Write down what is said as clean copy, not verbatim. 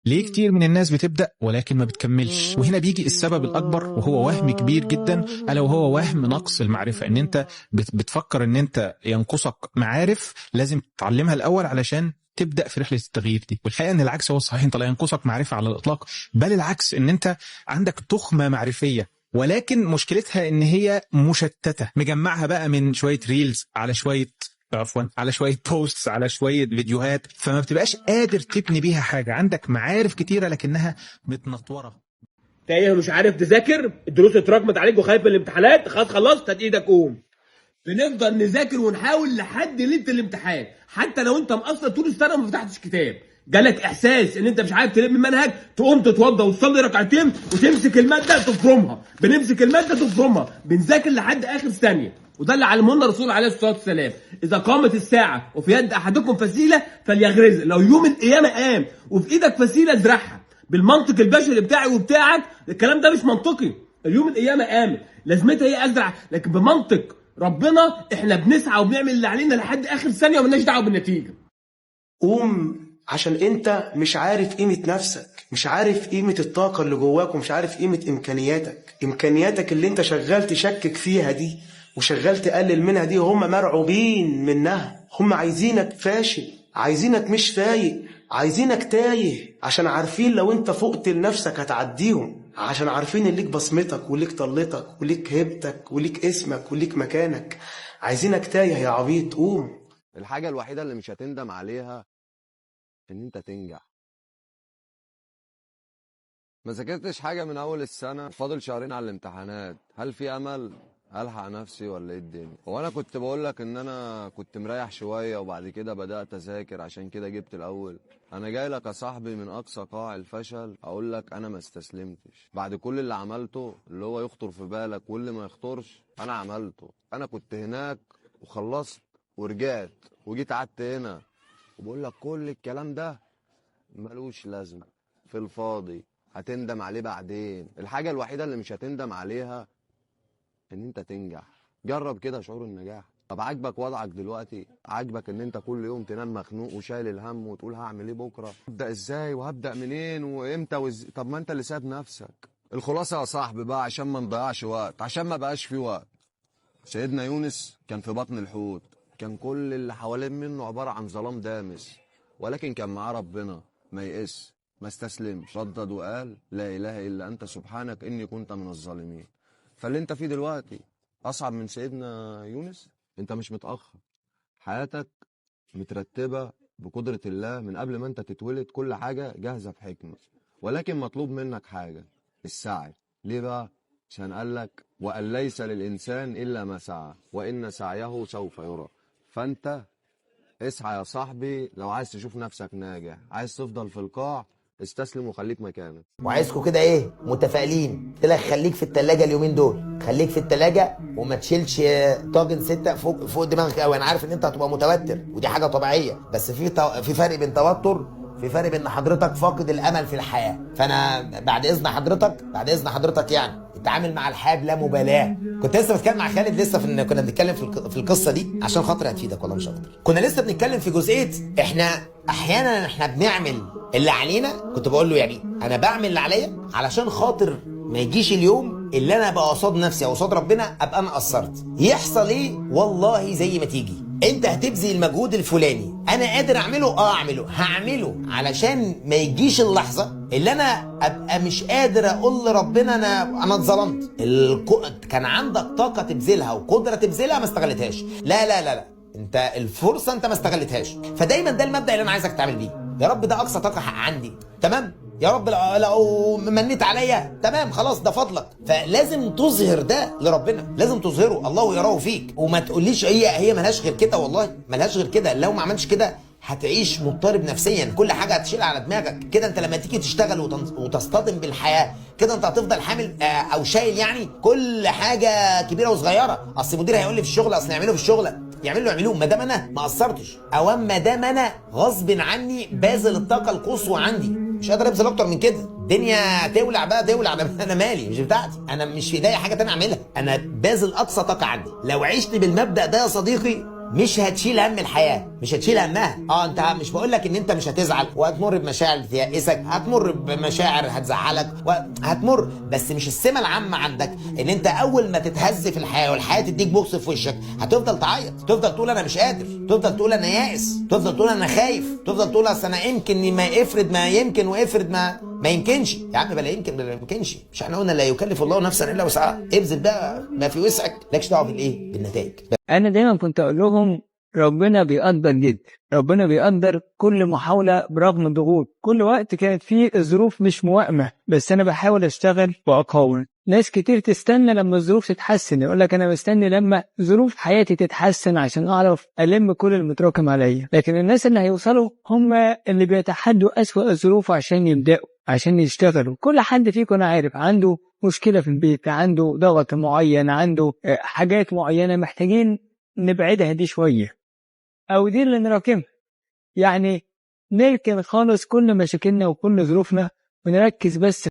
ليه كتير من الناس بتبدأ ولكن ما بتكملش؟ وهنا بيجي السبب الأكبر، وهو وهم كبير جدا، ألا وهو وهم نقص المعرفة. إن أنت بتفكر إن أنت ينقصك معارف لازم تتعلمها الأول علشان تبدأ في رحلة التغيير دي. والحقيقة إن العكس هو الصحيح، أنت لا ينقصك معرفة على الإطلاق، بل العكس إن أنت عندك تخمة معرفية، ولكن مشكلتها إن هي مشتتة، مجمعها بقى من شوية reels على شوية على شوية posts على شوية فيديوهات، فما بتبقاش قادر تبني بيها حاجة. عندك معارف كتيرة لكنها متنطورة. تايه مش عارف تذاكر، الدروس اتراكمت عليك وخايف من الامتحانات، خلاص خلصت هات ايدك قوم. بنفضل نذاكر ونحاول لحد ليلة الامتحان، حتى لو انت مقصر طول السنة وما فتحتش كتاب، جالك احساس ان انت مش عارف تلم المنهج، تقوم تتوضى وتصلي ركعتين وتمسك المادة تفرمها. بنمسك المادة تفرمها، بنذاكر لحد اخر ثانية. وده اللي علمه لنا الرسول عليه الصلاة والسلام، اذا قامت الساعة وفي يد احدكم فسيله فليغرزها. لو يوم القيامة قام وفي ايدك فسيله ازرعها. بالمنطق البشري بتاعي وبتاعك الكلام ده مش منطقي. اليوم القيامة قامت لازمتها ايه ازرع؟ لكن بمنطق ربنا احنا بنسعى وبنعمل اللي علينا لحد اخر ثانية ومالناش دعوه بالنتيجة. قوم عشان انت مش عارف قيمة نفسك، مش عارف قيمة الطاقة اللي جواك، ومش عارف قيمة امكانياتك. امكانياتك اللي انت شغال تشكك فيها دي وشغال تقلل منها دي، هم مرعوبين منها، هم عايزينك فاشل، عايزينك مش فايق، عايزينك تايه، عشان عارفين لو انت فقت لنفسك هتعديهم، عشان عارفين ان ليك بصمتك وليك طلتك وليك هيبتك وليك اسمك وليك مكانك. عايزينك تايه يا عبيط، قوم. الحاجة الوحيدة اللي مش هتندم عليها ان انت تنجح. ما ذاكرتش حاجة من اول السنة، فاضل شهرين على الامتحانات، هل في امل الحق نفسي ولا ايه الدنيا؟ هو انا كنت بقول لك ان انا كنت مريح شوية وبعد كده بدات اذاكر عشان كده جبت الاول. انا جاي لك يا صاحبي من اقصى قاع الفشل اقول لك انا ما استسلمتش. بعد كل اللي عملته، اللي هو يخطر في بالك واللي ما يخطرش، انا عملته. انا كنت هناك وخلصت ورجعت وجيت قعدت هنا، وبقول لك كل الكلام ده ملوش لازمه، في الفاضي، هتندم عليه بعدين. الحاجة الوحيدة اللي مش هتندم عليها ان انت تنجح. جرب كده شعور النجاح. طب عاجبك وضعك دلوقتي؟ عاجبك ان انت كل يوم تنام مخنوق وشايل الهم وتقول هعمل ايه بكره، هبدا ازاي وهبدا منين وامتى طب ما انت اللي ساب نفسك. الخلاصة يا صاحبي بقى، عشان ما نضيعش وقت، عشان ما بقاش في وقت. سيدنا يونس كان في بطن الحوت، كان كل اللي حوالين منه عبارة عن ظلام دامس، ولكن كان معاه ربنا، ما يئس، ما استسلمش، ردد وقال لا اله الا انت سبحانك اني كنت من الظالمين. فاللي انت فيه دلوقتي اصعب من سيدنا يونس. انت مش متاخر، حياتك مترتبة بقدره الله من قبل ما انت تتولد، كل حاجة جاهزة بحكمه، ولكن مطلوب منك حاجة، السعي. ليه بقى؟ عشان قال لك وان ليس للانسان الا ما سعى وان سعيه سوف يرى. فانت اسعى يا صاحبي لو عايز تشوف نفسك ناجح. عايز تفضل في القاع، استسلم وخليك مكانك. وعايزكم كده ايه، متفائلين. قلت لك خليك في التلاجة اليومين دول، خليك في التلاجة وما تشيلش طاجن 6 فوق دماغك قوي. انا عارف ان انت هتبقى متوتر ودي حاجة طبيعية، بس في فرق بين توتر، في فرق بين حضرتك فاقد الامل في الحياة. فانا بعد اذن حضرتك، بعد اذن حضرتك يعني اتعامل مع الحياة بلا مبالاة. كنت لسه بتكلم مع خالد لسه في كنا بنتكلم في القصة دي عشان خاطر هتفيدك والله مش اكتر. كنا لسه بنتكلم في جزئية احنا احيانا احنا بنعمل اللي علينا. كنت بقول له يعني انا بعمل اللي عليا علشان خاطر ما يجيش اليوم اللي انا ابقى قصاد نفسي او قصاد ربنا ابقى انا قصرت. يحصل ايه؟ والله زي ما تيجي، انت هتبذل المجهود الفلاني، انا قادر اعمله، اعمله، هعمله علشان ما يجيش اللحظة اللي انا ابقى مش قادر اقول لربنا انا اتظلمت. كان عندك طاقة تبذلها وقدره تبذلها ما استغلتهاش. لا لا لا لا، انت الفرصة انت ما استغلتهاش. فدايما ده المبدا اللي انا عايزك تعمل بيه. يا رب ده اقصى طاقة عندي، تمام؟ يا رب لو منيت عليا، تمام، خلاص ده فضلك. فلازم تظهر ده لربنا، لازم تظهره، الله يراه فيك. وما تقوليش هي ملهاش غير كده، والله ملهاش غير كده. لو ما عملتش كده هتعيش مضطرب نفسيا، كل حاجة هتشيل على دماغك كده. انت لما تيجي تشتغل وتصطدم بالحياة كده، انت هتفضل حامل او شايل يعني كل حاجة كبيرة وصغيره. اصل المدير هيقول لي في الشغل، اصل يعمله في الشغل، يعملوا يعملوه، ما دام انا ما قصرتش، او ما دام انا غصب عني باذل الطاقة القصوى عندي، مش قادر ابذل اكتر من كده. الدنيا تولع بقى تولع، انا مالي، مش بتاعتي، انا مش في ايديا حاجة تانية اعملها، انا باذل اقصى طاقة عندي. لو عشت بالمبدا ده يا صديقي مش هتشيل هم الحياة، مش هتشيل همها. انت مش بقول لك ان انت مش هتزعل وهتمر بمشاعر تيأسك، هتمر بمشاعر هتزعلك وهتمر، بس مش السمة العامة عندك ان انت اول ما تتهز في الحياة والحياة تديك بوكس في وشك هتفضل تعيط، تفضل تقول انا مش قادر، تفضل تقول انا يائس، تفضل تقول انا خايف، تفضل تقول اصل انا يمكن ما افرض ما يمكن وافرض ما يمكنش. يا عم بلا يمكن بلا يمكنش، مش احنا قلنا لا يكلف الله نفسا الا وسعها؟ ابذل بقى ما في وسعك، مالكش دعوه بالايه؟ بالنتائج. انا دايما كنت اقول لهم ربنا بيقدر جدا، ربنا بيقدر كل محاولة برغم الضغوط. كل وقت كانت فيه الظروف مش موائمة، بس أنا بحاول أشتغل وأقاوم. ناس كتير تستنى لما الظروف تتحسن، يقول لك أنا مستني لما ظروف حياتي تتحسن عشان أعرف ألم كل المتراكم عليا. لكن الناس اللي هيوصلوا هم اللي بيتحدوا أسوأ الظروف عشان يبدأوا، عشان يشتغلوا. كل حد فيكم أنا عارف عنده مشكلة في البيت، عنده ضغط معين، عنده حاجات معينة محتاجين نبعدها دي شوية، أو دي اللي نراكمها. يعني نركن خالص كل مشاكلنا وكل ظروفنا ونركز بس